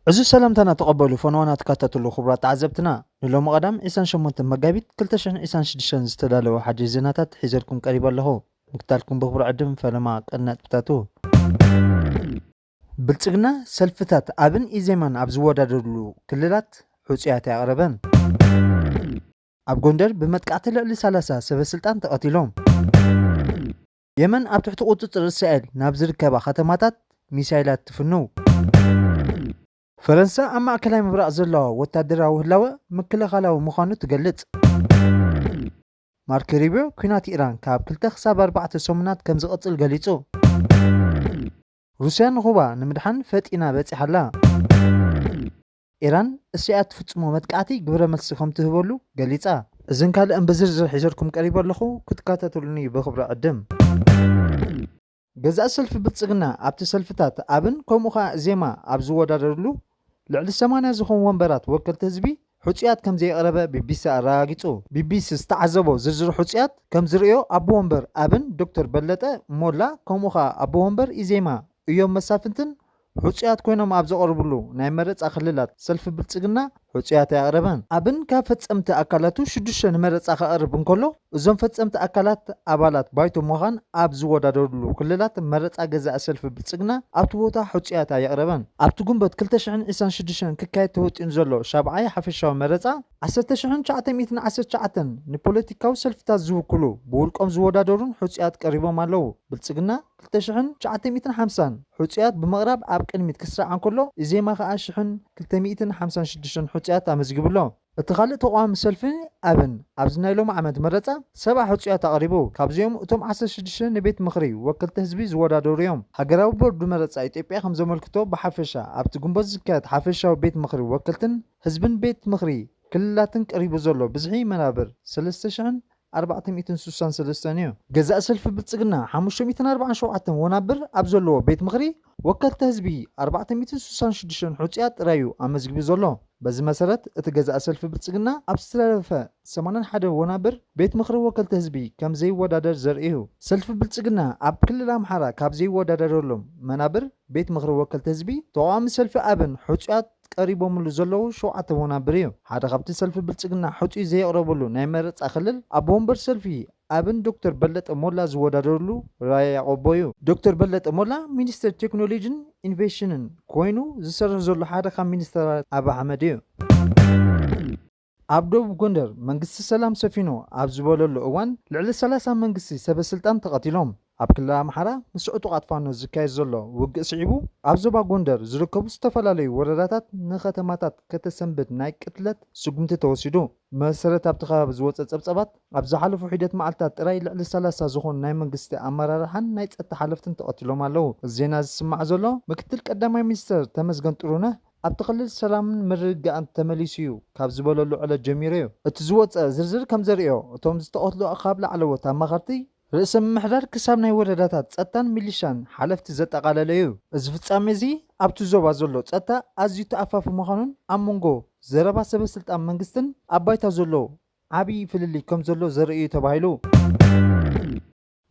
እዚ ሰላምታና ተቐበሉ፣ ፈነዋና ተካታተሉ። ክቡራት ተዓዘብትና፣ ንሎሚ ቀዳም ዕስራን ሸሞንተን መጋቢት ክልተ ሽሕን ዕስራን ሽዱሽተን ዝተዳለወ ሓድሽ ዜናታት ሒዘልኩም ቀሪበ ኣለኹ። ምክታልኩም ብኽብሪ ዕድም ፈለማ ቀንዲ ነጥብታቱ። ብልጽግና ሰልፍታት ኣብን ኢዜማን ኣብ ዝወዳደርሉ ክልላት ሕጹያት ኣየቕረበን። ኣብ ጎንደር ብመጥቃዕቲ ልዕሊ ሰላሳ ሰበ ስልጣን ተቐቲሎም። የመን ኣብ ትሕቲ ቁጽጽር እስራኤል ናብ ዝርከባ ከተማታት ሚሳይላት ትፍንው። ፈረንሳ ኣብ ማእከላይ ምብራቕ ዘለዋ ወታደራዊ ህላወ ምክልኻላዊ ምዃኑ ትገልጽ። ማርክ ሩቢዮ ኲናት ኢራን ካብ ክልተ ክሳብ ኣርባዕተ ሰሙናት ከም ዝቕጽል ገሊጹ። ሩስያ ንኩባ ንምድሓን ፈጢና በጺሓ ኣላ። ኢራን እስያ እትፍጽሞ መጥቃዕቲ ግብረ መልሲ ከም ትህበሉ ገሊጻ። እዝን ካልእን ብዝርዝር ሒዘልኩም ቀሪበ ኣለኹ፣ ክትከታተሉኒ ብኽብሪ ዕድም። ገዛእ ሰልፊ ብልጽግና ኣብቲ ሰልፍታት ኣብን ከምኡ ኸኣ ዜማ ኣብ ዝወዳደርሉ ልዕሊ ሰማንያ ዝኾኑ ወንበራት ወከልቲ ህዝቢ ሕጹያት ከም ዘየቕረበ ቢቢሲ ኣረጋጊጹ። ቢቢሲ ዝተዓዘቦ ዝርዝር ሕጹያት ከም ዝርእዮ ኣቦ ወንበር ኣብን ዶክተር በለጠ ሞላ ከምኡ ኸኣ ኣቦ ወንበር ኢዜማ እዮም መሳፍንትን ሕጹያት ኮይኖም ኣብ ዘቐርብሉ ናይ መረጻ ክልላት ሰልፊ ብልጽግና ሕጹያት ኣየቕረበን። ኣብን ካብ ፈጸምቲ ኣካላቱ ሽዱሽተ ንመረጻ ከቕርብ እንከሎ፣ እዞም ፈጸምቲ ኣካላት ኣባላት ባይቶ ምዃን ኣብ ዝወዳደርሉ ክልላት መረጻ ገዛእ ሰልፊ ብልጽግና ኣብቲ ቦታ ሕጹያት ኣየቕረበን። ኣብቲ ጉንበት ክልተ ሽሕን ዕስራን ሽዱሽተን ክካየድ ተወጢኑ ዘሎ ሻብዓይ ሓፈሻዊ መረጻ ዓሰርተ ሽሕን ትሽዓተ ሚእትን ዓሰርተ ትሽዓተን ንፖለቲካዊ ሰልፍታት ዝውክሉ ብውልቆም ዝወዳደሩን ሕጹያት ቀሪቦም ኣለዉ። ብልጽግና ክልተ ሽሕን ትሽዓተ ሚእትን ሓምሳን ሕጹያት ብምቕራብ ኣብ ቅድሚት ክስራዕ እንከሎ፣ ኢዜማ ከኣ ሽሕን ክልተ ሚእትን ሓምሳን ሽዱሽተን ሕጹያት ኣመዝጊቡ ኣሎ። እቲ ካልእ ተቓዋሚ ሰልፊ ኣብን ኣብዚ ናይ ሎሚ ዓመት መረጻ ሰብዓ ሕጹያት ኣቕሪቡ። ካብዚኦም እቶም ዓሰርተ ሽዱሽተ ንቤት ምኽሪ ወከልቲ ህዝቢ ዝወዳደሩ እዮም። ሃገራዊ ቦርድ መረጻ ኢትዮጵያ ከም ዘመልክቶ ብሓፈሻ ኣብቲ ግንቦት ዝካየድ ሓፈሻዊ ቤት ምኽሪ ወከልትን ህዝብን ቤት ምኽሪ ክልላትን ቀሪቡ ዘሎ ብዝሒ መናብር ሰለስተ ሽሕን ኣርባዕተ ሚእትን ስሳን ሰለስተን እዩ። ገዛእ ሰልፊ ብልጽግና ሓሙሽተ ሚእትን ኣርባዓን ሸውዓተን ወናብር ኣብ ዘለዎ ቤት ምኽሪ ወከልቲ ህዝቢ ኣርባዕተ ሚእትን ስሳን ሽዱሽተን ሕጹያት ጥራይ እዩ ኣመዝጊቡ ዘሎ። በዚ መሰረት እቲ ገዛእ ሰልፊ ብልጽግና ኣብ ዝተረፈ ሰማንያን ሓደ ወናብር ቤት ምኽሪ ወከልቲ ህዝቢ ከም ዘይወዳደር ዘርኢ እዩ። ሰልፊ ብልጽግና ኣብ ክልል ኣምሓራ ካብ ዘይወዳደረሎም መናብር ቤት ምኽሪ ወከልቲ ህዝቢ ተቓዋሚ ሰልፊ ኣብን ሕጹያት ቀሪቦምሉ ዘለዉ ሸውዓተ ወናብር እዩ። ሓደ ካብቲ ሰልፊ ብልጽግና ሕጹይ ዘየቕረበሉ ናይ መረጻ ክልል ኣቦ ወንበር ሰልፊ ኣብን ዶክተር በለጠ ሞላ ዝወዳደርሉ ራያ ቆቦ እዩ። ዶክተር በለጠ ሞላ ሚኒስተር ቴክኖሎጂን ኢኖቬሽንን ኮይኑ ዝሰርሕ ዘሎ ሓደ ካብ ሚኒስተራት ኣብ ኣሕመድ እዩ። ኣብ ደቡብ ጎንደር መንግስቲ ሰላም ሰፊኑ ኣብ ዝበለሉ እዋን ልዕሊ ሰላሳ መንግስቲ ሰበ ስልጣን ተቐቲሎም። ኣብ ክልል ኣምሓራ ምስ ዕጡቓት ፋኖ ዝካየድ ዘሎ ውግእ ስዒቡ ኣብ ዞባ ጎንደር ዝርከቡ ዝተፈላለዩ ወረዳታት ንከተማታት ከተሰንብድ ናይ ቅትለት ስጉምቲ ተወሲዱ። መሰረት ኣብቲ ከባቢ ዝወፀ ፀብፀባት ኣብ ዝሓለፉ ሒደት መዓልታት ጥራይ ልዕሊ ሰላሳ ዝኾኑ ናይ መንግስቲ ኣመራርሓን ናይ ፀጥታ ሓለፍትን ተቐቲሎም ኣለዉ። እዚ ዜና ዝስማዕ ዘሎ ምክትል ቀዳማይ ሚኒስትር ተመስገን ጥሩነህ ኣብቲ ክልል ሰላምን ምርግጋእን ተመሊሱ እዩ ካብ ዝበለሉ ዕለት ጀሚሩ እዩ። እቲ ዝወፀ ዝርዝር ከም ዘርእዮ እቶም ዝተቐትሉ ካብ ላዕለዎት ኣማኸርቲ ርእሰ ምምሕዳር ክሳብ ናይ ወረዳታት ጸጥታን ሚሊሻን ሓለፍቲ ዘጠቓለለ እዩ። እዚ ፍጻሜ እዚ ኣብቲ ዞባ ዘሎ ጸጥታ ኣዝዩ ተኣፋፊ ምዃኑን ኣብ መንጎ ዘረባ ሰበ ስልጣን መንግስትን ኣብ ባይታ ዘሎ ዓብዪ ፍልልይ ከም ዘሎ ዘርኢ እዩ ተባሂሉ።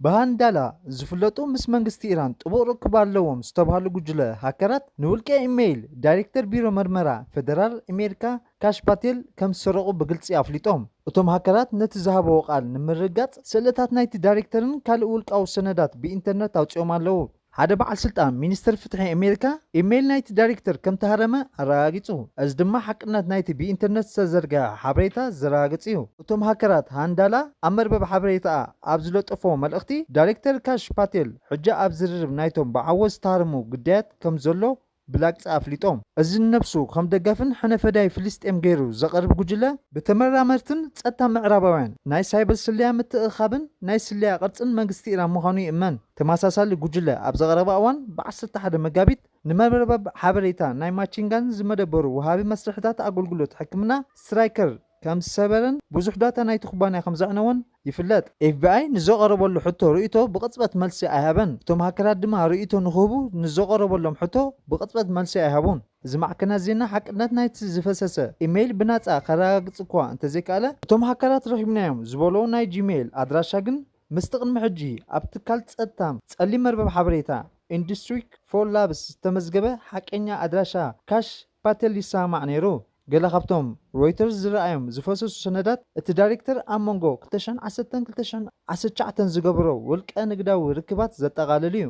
ብሃንዳላ ዝፍለጡ ምስ መንግስቲ ኢራን ጥቡቕ ርክብ ኣለዎም ዝተባህሉ ጉጅለ ሃከራት ንውልቀ ኢሜይል ዳይሬክተር ቢሮ መርመራ ፌደራል ኣሜሪካ ካሽ ፓቴል ከም ዝሰረቑ ብግልጺ ኣፍሊጦም። እቶም ሃከራት ነቲ ዝሃበዎ ቃል ንምርግጋጽ ስእልታት ናይቲ ዳይሬክተርን ካልእ ውልቃዊ ሰነዳት ብኢንተርነት ኣውጺኦም ኣለዉ። ሓደ በዓል ስልጣን ሚኒስተር ፍትሒ ኣሜሪካ ኢሜይል ናይቲ ዳይሬክተር ከም ተሃረመ ኣረጋጊጹ። እዚ ድማ ሓቅነት ናይቲ ብኢንተርነት ዝተዘርግሐ ሓበሬታ ዘረጋግጽ እዩ። እቶም ሃከራት ሃንዳላ ኣብ መርበብ ሓበሬታኣ ኣብ ዝለጠፍዎ መልእኽቲ ዳይሬክተር ካሽ ፓቴል ሕጂ ኣብ ዝርርብ ናይቶም ብዓወት ዝተሃረሙ ግዳያት ከም ዘሎ ብላግጺ ኣፍሊጦም። እዚ ንነብሱ ከም ደጋፍን ሕነ ፈዳይ ፍልስጤም ገይሩ ዘቐርብ ጉጅለ ብተመራመርትን ጸጥታ ምዕራባውያን ናይ ሳይበር ስለያ ምትእኻብን ናይ ስለያ ቅርጽን መንግስቲ ኢራን ምዃኑ ይእመን። ተመሳሳሊ ጉጅለ ኣብ ዝቐረበ እዋን ብዓሰርተ ሓደ መጋቢት ንመርበብ ሓበሬታ ናይ ማቺንጋን ዝመደበሩ ወሃቢ መስርሕታት ኣገልግሎት ሕክምና ስትራይከር ከም ዝሰበረን ብዙሕ ዳታ ናይቲ ኩባንያ ከም ዘዕነወን ይፍለጥ። ኤፍቢኣይ ንዘቐረበሉ ሕቶ ርእይቶ ብቕጽበት መልሲ ኣይሃበን። እቶም ሃከራት ድማ ርእይቶ ንክህቡ ንዘቐረበሎም ሕቶ ብቕጽበት መልሲ ኣይሃቡን። እዚ ማዕከናት ዜና ሓቅነት ናይቲ ዝፈሰሰ ኢሜይል ብናጻ ከረጋግጽ እኳ እንተዘይከኣለ፣ እቶም ሃከራት ረኺብናዮም ዝበሎ ናይ ጂሜይል ኣድራሻ ግን ምስቲ ቅድሚ ሕጂ ኣብ ትካል ጸጥታ ጸሊም መርበብ ሓበሬታ ኢንዱስትሪ ፎር ላብስ ዝተመዝገበ ሓቀኛ ኣድራሻ ካሽ ፓቴል ይሰማማዕ ነይሩ። ገለ ካብቶም ሮይተርስ ዝረኣዮም ዝፈሰሱ ሰነዳት፣ እቲ ዳይሬክተር ኣብ መንጎ ክልተ ሽሕን ዓሰርተን ክልተ ሽሕን ዓሰርተ ትሽዓተን ዝገበሮ ውልቀ ንግዳዊ ርክባት ዘጠቓልል እዩ።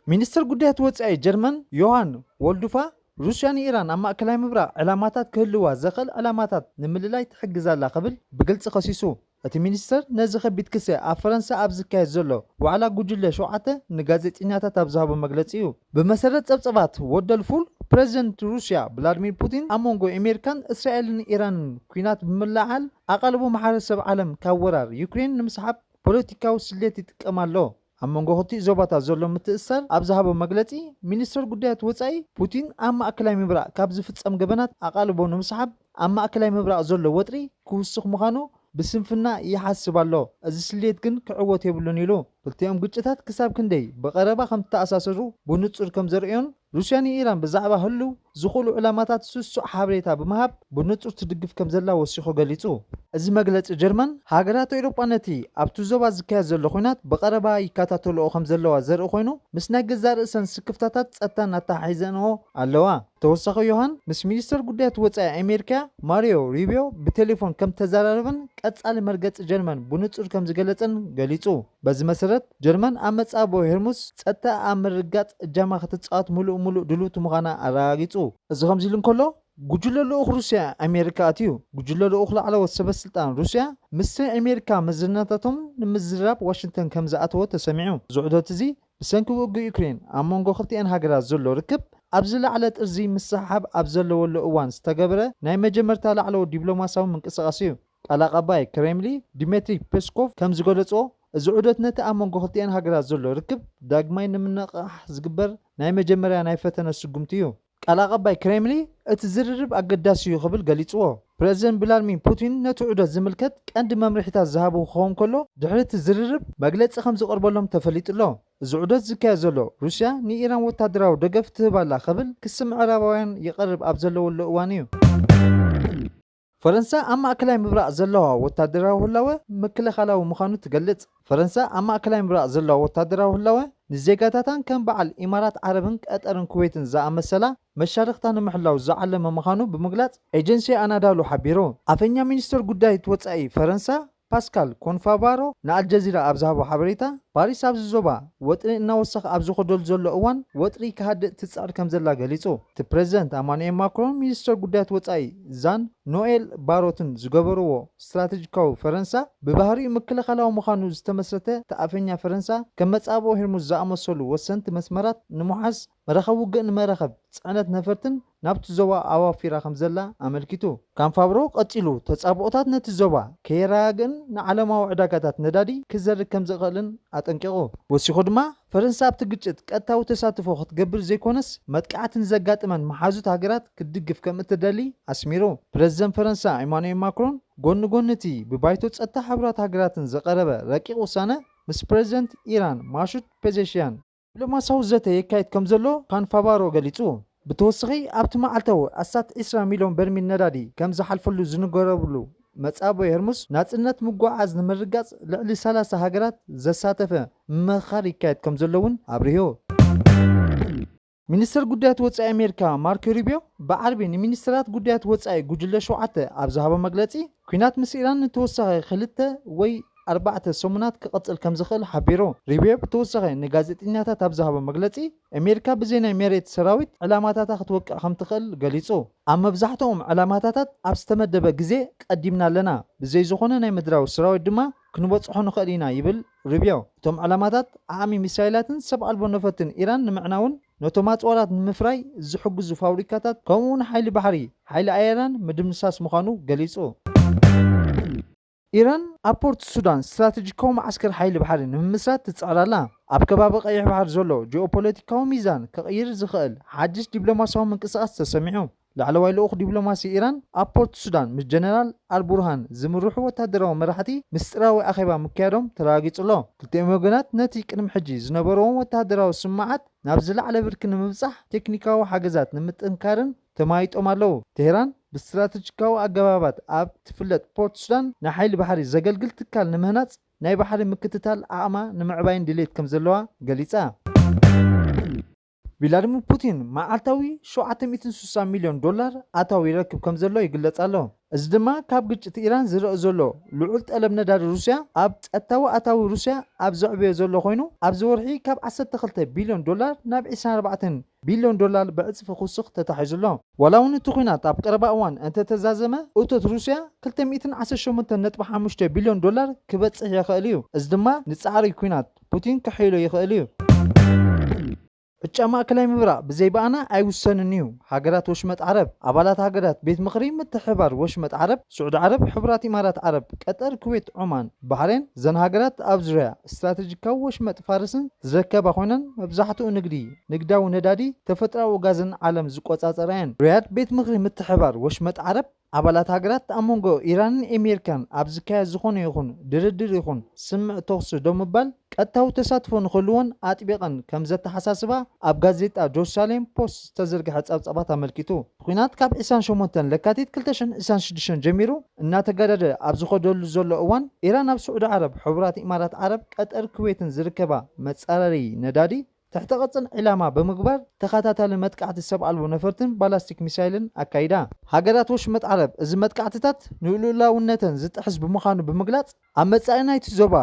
ሚኒስትር ጉዳያት ወጻኢ ጀርመን ዮሃን ወልዱፋ፣ ሩስያ ንኢራን ኣብ ማእከላይ ምብራቕ ዕላማታት ክህልዋ ዘኽእል ዕላማታት ንምልላይ ትሕግዝ ኣላ ክብል ብግልጺ ከሲሱ። እቲ ሚኒስተር ነዚ ከቢድ ክሲ ኣብ ፈረንሳ ኣብ ዝካየድ ዘሎ ዋዕላ ጉጅለ ሸውዓተ ንጋዜጠኛታት ኣብ ዝሃቦ መግለጺ እዩ። ብመሰረት ጸብጸባት ወደልፉል፣ ፕረዚደንት ሩስያ ቭላድሚር ፑቲን ኣብ መንጎ ኣሜሪካን እስራኤልን ኢራንን ኲናት ብምልዓል ኣቓልቦ ማሕበረሰብ ዓለም ካብ ወራር ዩክሬን ንምስሓብ ፖለቲካዊ ስሌት ይጥቀም ኣሎ። ኣብ መንጎ ክልቲኡ ዞባታት ዘሎ ምትእስሳር ኣብ ዝሃቦ መግለጺ፣ ሚኒስተር ጉዳያት ወጻኢ ፑቲን ኣብ ማእከላይ ምብራቕ ካብ ዝፍጸም ገበናት ኣቓልቦ ንምስሓብ ኣብ ማእከላይ ምብራቕ ዘሎ ወጥሪ ክውስኽ ምዃኑ ብስንፍና ይሓስብ ኣሎ። እዚ ስሌት ግን ክዕወት የብሉን ኢሉ። ክልቲኦም ግጭታት ክሳብ ክንደይ ብቐረባ ከም ዝተኣሳሰሩ ብንጹር ከም ዘርእዮን ሩስያ ንኢራን ብዛዕባ ህልው ዝኽእሉ ዕላማታት ስሱዕ ሓበሬታ ብምሃብ ብንጹር ትድግፍ ከም ዘላ ወሲኹ ገሊጹ። እዚ መግለጺ ጀርመን፣ ሃገራት ኤውሮጳ ነቲ ኣብቲ ዞባ ዝካየድ ዘሎ ኲናት ብቐረባ ይከታተልኦ ከም ዘለዋ ዘርኢ ኮይኑ፣ ምስ ናይ ገዛእ ርእሰን ስክፍታታት ጸጥታን ኣተሓሒዘንኦ ኣለዋ። ተወሳኺ ዮሃን ምስ ሚኒስተር ጉዳያት ወጻኢ ኣሜሪካ ማሪዮ ሩቢዮ ብቴሌፎን ከም ተዘራረበን ቀጻሊ መርገጺ ጀርመን ብንጹር ከም ዝገለጸን ገሊጹ። በዚ መሰረት፣ ጀርመን ኣብ መጻብቦ ሄርሙዝ ጸጥታ ኣብ ምርግጋጽ እጃማ ክትጻወት ምሉእ ምሉእ ድልውቲ ምዃና ኣረጋጊጹ። እዚ ከምዚ ኢሉ እንከሎ፣ ጉጅለ ልኡኽ ሩስያ ኣሜሪካ ኣትዩ። ጉጅለ ልኡኽ ላዕለዎት ሰበ ስልጣን ሩስያ ምስ ኣሜሪካ መዘናታቶም ንምዝራብ ዋሽንግተን ከም ዝኣተወ ተሰሚዑ። እዚ ዑደት እዚ ብሰንኪ ውግእ ዩክሬን ኣብ መንጎ ክልቲኣን ሃገራት ዘሎ ርክብ ኣብ ዝለዓለ ጥርዚ ምስሕሓብ ኣብ ዘለወሉ እዋን ዝተገብረ ናይ መጀመርታ ላዕለዎት ዲፕሎማስያዊ ምንቅስቓስ እዩ። ቃል ኣቐባይ ክሬምሊ ዲሜትሪ ፔስኮቭ ከም ዝገለጽዎ፣ እዚ ዑደት ነቲ ኣብ መንጎ ክልቲኣን ሃገራት ዘሎ ርክብ ዳግማይ ንምንቕቓሕ ዝግበር ናይ መጀመርያ ናይ ፈተነ ስጉምቲ እዩ። ቃል ኣቐባይ ክሬምሊ፣ እቲ ዝርርብ ኣገዳሲ እዩ ክብል ገሊጽዎ። ፕረዚደንት ቭላድሚር ፑቲን ነቲ ዑደት ዝምልከት ቀንዲ መምርሒታት ዝሃቡ ክኸውን ከሎ፣ ድሕሪ እቲ ዝርርብ መግለጺ ከም ዝቐርበሎም ተፈሊጡ ኣሎ። እዚ ዑደት ዝካየድ ዘሎ፣ ሩስያ ንኢራን ወታደራዊ ደገፍ ትህብ ኣላ ክብል ክሲ ምዕራባውያን ይቐርብ ኣብ ዘለወሉ እዋን እዩ። ፈረንሳ ኣብ ማእከላይ ምብራቕ ዘለዋ ወታደራዊ ህላወ ምክልኻላዊ ምዃኑ ትገልጽ። ፈረንሳ ኣብ ማእከላይ ምብራቕ ዘለዋ ወታደራዊ ህላወ ንዜጋታታን ከም በዓል ኢማራት ዓረብን ቀጠርን ኩዌትን ዝኣመሰላ መሻርኽታ ንምሕላው ዝዓለመ ምዃኑ ብምግላጽ ኤጀንሲ ኣናዳሉ ሓቢሩ። ኣፈኛ ሚኒስትር ጉዳያት ወጻኢ ፈረንሳ ፓስካል ኮንፋባሮ ንኣልጀዚራ ኣብ ዝሃቦ ሓበሬታ፣ ፓሪስ ኣብዚ ዞባ ወጥሪ እናወሰኸ ኣብ ዝኸደሉ ዘሎ እዋን ወጥሪ ክሃድእ ትጽዕር ከም ዘላ ገሊጹ። እቲ ፕረዚደንት ኣማኑኤል ማክሮን ሚኒስትር ጉዳያት ወጻኢ ዛን ኖኤል ባሮትን ዝገበርዎ ስትራቴጂካዊ ፈረንሳ ብባህሪኡ ምክልኻላዊ ምዃኑ ዝተመስረተ እቲ ኣፈኛ ፈረንሳ ከም መጻብኦ ሄርሙዝ ዝኣመሰሉ ወሰንቲ መስመራት ንምሓዝ መራኸቢ ውግእ ንመራኸብ ጽዕነት ነፈርትን ናብቲ ዞባ ኣዋፊራ ከም ዘላ ኣመልኪቱ። ካንፋብሮ ቀጺሉ፣ ተጻብኦታት ነቲ ዞባ ከየረጋግእን ንዓለማዊ ዕዳጋታት ነዳዲ ክዘርግ ከም ዝኽእልን ኣጠንቂቑ። ወሲኹ ድማ፣ ፈረንሳ ኣብቲ ግጭት ቀጥታዊ ተሳትፎ ክትገብር ዘይኮነስ፣ መጥቃዕቲ ንዘጋጥመን መሓዙት ሃገራት ክትድግፍ ከም እትደሊ ኣስሚሩ። ፕረዚደንት ፈረንሳ ኢማኑኤል ማክሮን ጎኒ ጎኒ እቲ ብባይቶ ጸጥታ ሕቡራት ሃገራትን ዝቐረበ ረቂቕ ውሳነ፣ ምስ ፕረዚደንት ኢራን ማሹድ ፔዜሽያን ዲፕሎማስያዊ ዘተ የካይድ ከም ዘሎ ካንፋባሮ ገሊጹ። ብተወሳኺ፣ ኣብቲ መዓልታዊ ኣስታት ዕስራ ሚልዮን በርሚል ነዳዲ ከም ዝሓልፈሉ ዝንገረሉ መጻብቦ ሄርሙዝ ናጽነት ምጉዕዓዝ ንምርጋጽ ልዕሊ ሰላሳ ሃገራት ዘሳተፈ ምምኽኻር ይካየድ ከም ዘሎ እውን ኣብሪሁ። ሚኒስትር ጉዳያት ወጻኢ ኣሜሪካ ማርኮ ሩቢዮ ብዓርቢ ንሚኒስትራት ጉዳያት ወጻኢ ጉጅለ ሸውዓተ ኣብ ዝሃቦ መግለጺ፣ ኲናት ምስ ኢራን ንተወሳኺ ክልተ ወይ ኣርባዕተ ሰሙናት ክቕጽል ከም ዝኽእል ሓቢሩ። ሩቢዮ ብተወሳኺ ንጋዜጠኛታት ኣብ ዝሃቦ መግለጺ፣ ኣሜሪካ ብዘይ ናይ መሬት ሰራዊት ዕላማታታ ክትወቅዕ ከም ትኽእል ገሊጹ። ኣብ መብዛሕትኦም ዕላማታታት ኣብ ዝተመደበ ግዜ ቀዲምና ኣለና፣ ብዘይ ዝኾነ ናይ ምድራዊ ሰራዊት ድማ ክንበጽሖ ንኽእል ኢና ይብል ሩቢዮ። እቶም ዕላማታት ዓቕሚ ሚሳይላትን ሰብ ኣልቦ ነፈርትን ኢራን ንምዕናውን ነቶም ኣጽዋራት ንምፍራይ ዝሕግዙ ፋብሪካታት ከምኡውን ሓይሊ ባሕሪ፣ ሓይሊ ኣየራን ምድምሳስ ምዃኑ ገሊጹ። ኢራን ኣብ ፖርት ሱዳን ስትራቴጂካዊ መዓስከር ሓይሊ ባሕሪ ንምምስራት ትጽዕር ኣላ። ኣብ ከባቢ ቀይሕ ባሕሪ ዘሎ ጂኦፖለቲካዊ ሚዛን ክቕይር ዝኽእል ሓድሽ ዲፕሎማስያዊ ምንቅስቓስ ተሰሚዑ። ላዕለዋይ ልኡኽ ዲፕሎማሲ ኢራን ኣብ ፖርት ሱዳን ምስ ጀነራል ኣልቡርሃን ዝምርሑ ወታደራዊ መራሕቲ ምስጢራዊ ኣኼባ ምክያዶም ተረጋጊጹ ኣሎ። ክልቲኦም ወገናት ነቲ ቅድሚ ሕጂ ዝነበርዎም ወታደራዊ ስምምዓት ናብ ዝለዓለ ብርኪ ንምብጻሕ ቴክኒካዊ ሓገዛት ንምጥንካርን ተማይጦም ኣለዉ። ቴህራን ብስትራተጂካዊ ኣገባባት ኣብ ትፍለጥ ፖርት ሱዳን ናይ ሓይሊ ባሕሪ ዘገልግል ትካል ንምህናጽ ናይ ባሕሪ ምክትታል ዓቕማ ንምዕባይን ድሌት ከም ዘለዋ ገሊጻ። ቪላድሚር ፑቲን መዓልታዊ ሸውዓተ ሚእትን ስሳን ሚልዮን ዶላር ኣታዊ ይረክብ ከም ዘሎ ይግለጽ ኣሎ። እዚ ድማ ካብ ግጭት ኢራን ዝረአ ዘሎ ልዑል ጠለብ ነዳዲ ሩስያ ኣብ ጸጥታዊ ኣታዊ ሩስያ ኣብ ዘዕበዮ ዘሎ ኮይኑ፣ ኣብዚ ወርሒ ካብ ዓሰርተ ክልተ ቢልዮን ዶላር ናብ ዕስራን ኣርባዕተን ቢልዮን ዶላር ብዕጽፊ ክውስኽ ተታሒዙ ኣሎ። ዋላ እውን እቲ ኲናት ኣብ ቀረባ እዋን እንተተዛዘመ፣ እቶት ሩስያ ክልተ ሚእትን ዓሰርተ ሸሞንተን ነጥቢ ሓሙሽተ ቢልዮን ዶላር ክበጽሕ ይኽእል እዩ። እዚ ድማ ንጻዕሪ ኲናት ፑቲን ክሕይሎ ይኽእል እዩ። ዕጫ ማእከላይ ምብራቕ ብዘይ ብኣና ኣይውሰንን እዩ። ሃገራት ወሽመጥ ዓረብ፣ ኣባላት ሃገራት ቤት ምኽሪ ምትሕብባር ወሽመጥ ዓረብ፣ ስዑዲ ዓረብ፣ ሕቡራት ኢማራት ዓረብ፣ ቀጠር፣ ኩዌት፣ ዑማን፣ ባሕሬን፣ እዘን ሃገራት ኣብ ዙርያ ስትራተጂካዊ ወሽመጥ ፋርስን ዝርከባ ኮይነን፣ መብዛሕትኡ ንግዲ፣ ንግዳዊ ነዳዲ፣ ተፈጥሮኣዊ ጋዝን ዓለም ዝቆጻጸራ እየን። ሪያድ ቤት ምኽሪ ምትሕብባር ወሽመጥ ዓረብ፣ ኣባላት ሃገራት ኣብ መንጎ ኢራንን ኣሜሪካን ኣብ ዝካየድ ዝኾነ ይኹን ድርድር ይኹን ስምምዕ ተኹሲ ደው ምባል ቀጥታዊ ተሳትፎ ንኽህልወን ኣጥቢቐን ከም ዘተሓሳስባ ኣብ ጋዜጣ ጆርሳሌም ፖስት ዝተዘርግሐ ጸብጻባት ኣመልኪቱ። ኲናት ካብ ዕስራን ሸሞንተን ለካቲት ክልተ ሽሕን ዕስራን ሽዱሽተን ጀሚሩ እናተጋደደ ኣብ ዝኸደሉ ዘሎ እዋን፣ ኢራን ኣብ ስዑዲ ዓረብ፣ ሕቡራት ኢማራት ዓረብ፣ ቀጠር፣ ኩዌትን ዝርከባ መጻረሪ ነዳዲ ትሕተ ቅርጽን ዒላማ ብምግባር ተኸታታሊ መጥቃዕቲ ሰብ ኣልቦ ነፈርትን ባላስቲክ ሚሳይልን ኣካይዳ። ሃገራት ወሽመጥ ዓረብ እዚ መጥቃዕትታት ንልኡላውነተን ዝጥሕስ ብምዃኑ ብምግላጽ፣ ኣብ መጻኢ ናይቲ ዞባ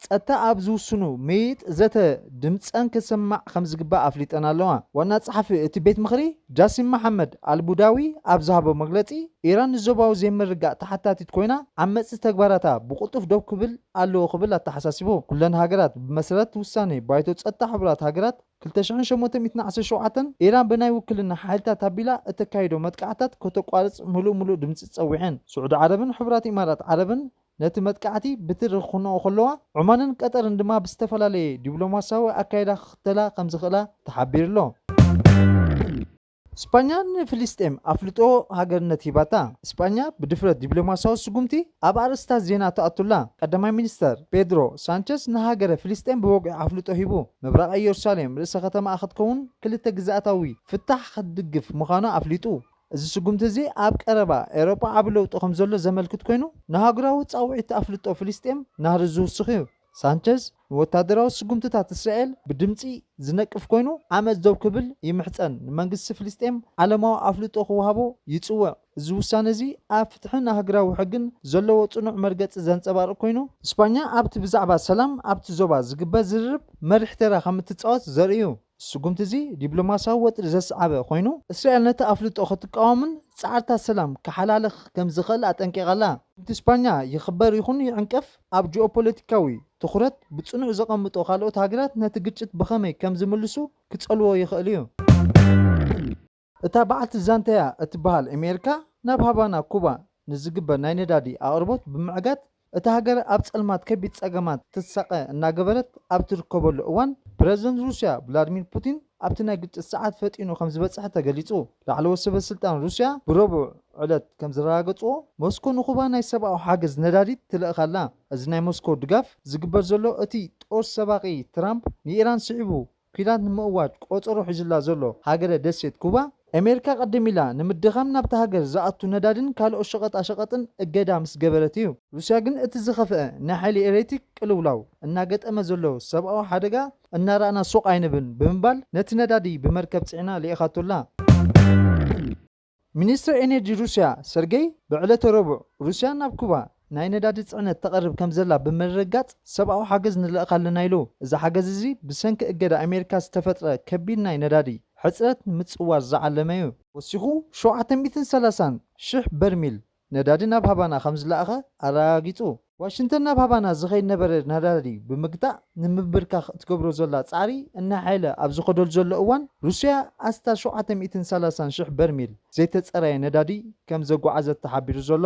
ጸጥታ ኣብ ዝውስኑ ምይይጥ ዘተ ድምጸን ክስማዕ ከም ዝግባእ ኣፍሊጠን ኣለዋ። ዋና ጸሓፊ እቲ ቤት ምኽሪ ጃሲም መሓመድ ኣልቡዳዊ ኣብ ዝሃቦ መግለጺ፣ ኢራን ንዞባዊ ዘይምርግጋእ ተሓታቲት ኮይና፣ ዓመጽቲ ተግባራታ ብቕልጡፍ ደው ክብል ኣለዎ ክብል ኣተሓሳሲቡ። ኩለን ሃገራት ብመሰረት ውሳኔ ባይቶ ጸጥታ ሕቡራት ሃገራት ክልተ ሽሕን ሸሞንተ ሚእትን ዓሰርተ ሸውዓተን፣ ኢራን ብናይ ውክልና ሓይልታት ኣቢላ እተካይዶ መጥቃዕታት ከተቋርጽ ምሉእ ምሉእ ድምጺ ጸዊዐን። ስዑዲ ዓረብን ሕቡራት ኢማራት ዓረብን ነቲ መጥቃዕቲ ብትሪ ክኹንኦ ከለዋ፣ ዑማንን ቀጠርን ድማ ብዝተፈላለየ ዲፕሎማሲያዊ ኣካይዳ ክኽተላ ከም ዝኽእላ ተሓቢሩ ኣሎ። ስጳኛ ንፍልስጤም ኣፍልጦ ሃገርነት ሂባታ። ስጳኛ ብድፍረት ዲፕሎማሲያዊ ስጉምቲ ኣብ ኣርእስታት ዜና ተኣቱላ። ቀዳማይ ሚኒስተር ፔድሮ ሳንቸዝ ንሃገረ ፍልስጤም ብወግዒ ኣፍልጦ ሂቡ። ምብራቕ ኢየሩሳሌም ርእሰ ከተማኣ ክትከውን ክልተ ግዝኣታዊ ፍታሕ ክትድግፍ ምዃኑ ኣፍሊጡ። እዚ ስጉምቲ እዚ ኣብ ቀረባ ኤውሮጳ ዓቢ ለውጢ ከም ዘሎ ዘመልክት ኮይኑ፣ ንሃገራዊ ጻውዒት ኣፍልጦ ፍልስጤም ናህሪ ዝውስኽ እዩ። ሳንቸዝ ንወታደራዊ ስጉምትታት እስራኤል ብድምጺ ዝነቅፍ ኮይኑ፣ ዓመጽ ደው ክብል ይምሕጸን፣ ንመንግስቲ ፍልስጤም ዓለማዊ ኣፍልጦ ክወሃቦ ይጽውዕ። እዚ ውሳነ እዚ ኣብ ፍትሕን ኣህግራዊ ሕግን ዘለዎ ጽኑዕ መርገጺ ዘንጸባርቕ ኮይኑ፣ እስጳኛ ኣብቲ ብዛዕባ ሰላም ኣብቲ ዞባ ዝግበር ዝርርብ መሪሕ ተራ ከም እትጻወት ዘርኢ እዩ። ስጉምቲ እዚ ዲፕሎማሲያዊ ወጥሪ ዘስዓበ ኮይኑ፣ እስራኤል ነቲ ኣፍልጦ ክትቃወምን ጻዕርታት ሰላም ክሓላልኽ ከም ዝኽእል ኣጠንቂቓ ኣላ። እቲ ስፓኛ ይኽበር ይኹን ይዕንቀፍ፣ ኣብ ጂኦፖለቲካዊ ትኹረት ብጽኑዕ ዘቐምጦ ካልኦት ሃገራት ነቲ ግጭት ብኸመይ ከም ዝምልሱ ክጸልዎ ይኽእል እዩ። እታ በዓልቲ ዛንታያ እትበሃል ኣሜሪካ፣ ናብ ሃቫና ኩባ ንዝግበር ናይ ነዳዲ ኣቕርቦት ብምዕጋት፣ እታ ሃገር ኣብ ጸልማት ከቢድ ጸገማት ትሳቐ እናገበረት ኣብ ትርከበሉ እዋን፣ ፕረዚደንት ሩስያ ቭላድሚር ፑቲን ኣብቲ ናይ ግጭት ሰዓት ፈጢኑ ከም ዝበጽሐ ተገሊጹ። ላዕለዎት ሰበ ስልጣን ሩስያ ብረቡዕ ዕለት ከም ዘረጋገጽዎ፣ ሞስኮ ንኩባ ናይ ሰብኣዊ ሓገዝ ነዳዲ ትልእኽ ኣላ። እዚ ናይ ሞስኮ ድጋፍ ዝግበር ዘሎ፣ እቲ ጦር ሰባቒ ትራምፕ ንኢራን ስዒቡ ኲናት ንምእዋጅ ቆጸሮ ሒዙላ ዘሎ ሃገረ ደሴት ኩባ፣ ኣሜሪካ ቀደም ኢላ ንምድኻም ናብታ ሃገር ዝኣቱ ነዳድን ካልኦት ሸቐጣ ሸቐጥን እገዳ ምስ ገበረት እዩ። ሩስያ ግን እቲ ዝኸፍአ ናይ ሓይሊ ኤሌክትሪክ ቅልውላው እናገጠመ ዘሎ ሰብኣዊ ሓደጋ እናረኣና ሱቕ ኣይንብን ብምባል ነቲ ነዳዲ ብመርከብ ጽዒና ልኢኻቶ ኣላ። ሚኒስትር ኤነርጂ ሩስያ ሰርጌይ ብዕለተ ረቡዕ፣ ሩስያ ናብ ኩባ ናይ ነዳዲ ጽዕነት ተቕርብ ከም ዘላ ብምርግጋጽ፣ ሰብኣዊ ሓገዝ ንልእኽ ኣለና ኢሉ። እዚ ሓገዝ እዚ ብሰንኪ እገዳ ኣሜሪካ ዝተፈጥረ ከቢድ ናይ ነዳዲ ሕጽረት ንምጽዋር ዝዓለመ እዩ። ወሲኹ ሸውዓተ ሚእትን ሰላሳን ሽሕ በርሚል ነዳዲ ናብ ሃቫና ከም ዝለኣኸ ኣረጋጊጹ። ዋሽንግተን ናብ ሃቫና ዝኸይድ ነበረ ነዳዲ ብምግታእ ንምብርካኽ እትገብሮ ዘላ ጻዕሪ እናሓየለ ኣብ ዝኸደሉ ዘሎ እዋን፣ ሩስያ ኣስታት ሸውዓተ ሚእትን ሰላሳን ሽሕ በርሚል ዘይተጸረየ ነዳዲ ከም ዘጓዓዘት ተሓቢሩ ዘሎ።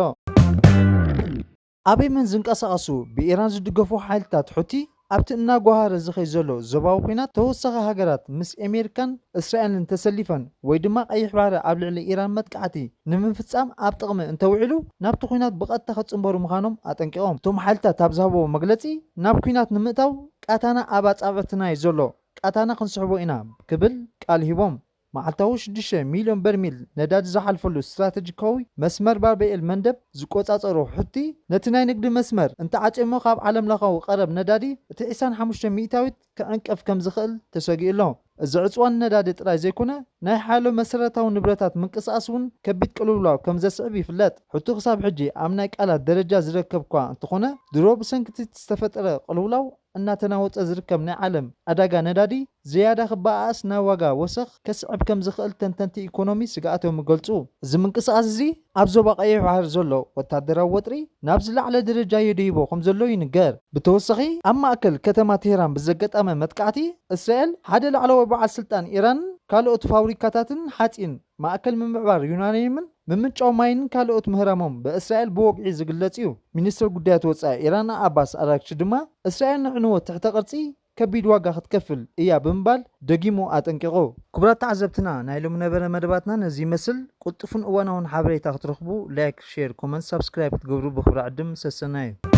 ኣብ የመን ዝንቀሳቐሱ ብኢራን ዝድገፉ ሓይልታት ሑቲ፣ ኣብቲ እናጓሃረ ዝኸይድ ዘሎ ዞባዊ ኲናት፣ ተወሳኺ ሃገራት ምስ ኣሜሪካን እስራኤልን ተሰሊፈን ወይ ድማ ቀይሕ ባሕሪ ኣብ ልዕሊ ኢራን መጥቃዕቲ ንምፍጻም ኣብ ጥቕሚ እንተውዒሉ፣ ናብቲ ኲናት ብቐጥታ ክጽንበሩ ምዃኖም ኣጠንቂቖም። እቶም ሓይልታት ኣብ ዝሃብዎ መግለጺ፣ ናብ ኲናት ንምእታው ቃታና ኣብ ኣጻብዕትና እዩ ዘሎ፣ ቃታና ክንስሕቦ ኢና ክብል ቃል ሂቦም። መዓልታዊ ሽዱሽተ ሚልዮን በርሚል ነዳዲ ዝሓልፈሉ ስትራተጂካዊ መስመር ባብ ኤል መንደብ ዝቆጻጸሩ ሑቲ፣ ነቲ ናይ ንግዲ መስመር እንተዓጽዮሞ ካብ ዓለምለኻዊ ቀረብ ነዳዲ እቲ ዕስራን ሓሙሽተ ሚእታዊት ክዕንቀፍ ከም ዝኽእል ተሰጊኡ ኣሎ። እዚ ዕፅዋን ነዳዲ ጥራይ ዘይኮነ ናይ ሓያሎ መሰረታዊ ንብረታት ምንቅስቃስ እውን ከቢድ ቅልውላው ከም ዘስዕብ ይፍለጥ። ሕቶ ክሳብ ሕጂ ኣብ ናይ ቃላት ደረጃ ዝረከብ እኳ እንተኾነ ድሮ ብሰንኪ እቲ ዝተፈጠረ ቅልውላው እናተናወፀ ዝርከብ ናይ ዓለም ዕዳጋ ነዳዲ ዝያዳ ክበኣኣስ ናብ ዋጋ ወሰኽ ከስዕብ ከም ዝኽእል ተንተንቲ ኢኮኖሚ ስግኣቶም ይገልፁ። እዚ ምንቅስቃስ እዚ ኣብ ዞባ ቀይሕ ባሕሪ ዘሎ ወታደራዊ ወጥሪ ናብ ዝለዓለ ደረጃ የደይቦ ከም ዘሎ ይንገር። ብተወሳኺ ኣብ ማእከል ከተማ ቴህራን ብዘጋጠመ መጥቃዕቲ እስራኤል ሓደ ላዕለዋይ በዓል ስልጣን ኢራንን ካልኦት ፋብሪካታትን ሓፂን ማእከል ምምዕባር ዩራኒየምን ምምንጫው ማይንን ካልኦት ምህራሞም ብእስራኤል ብወግዒ ዝግለጽ እዩ። ሚኒስትር ጉዳያት ወጻኢ ኢራን ኣባስ ኣራግቺ ድማ እስራኤል ንዕንወት ትሕተ ቅርጺ ከቢድ ዋጋ ክትከፍል እያ ብምባል ደጊሙ ኣጠንቂቑ። ክቡራት ተዓዘብትና ናይ ሎሚ ነበረ መደባትና ነዚ ይመስል። ቅልጡፍን እዋናውን ሓበሬታ ክትረኽቡ ላይክ፣ ሼር፣ ኮመንት፣ ሳብስክራይብ ክትገብሩ ብኽብሪ ዕድም ሰሰናዩ።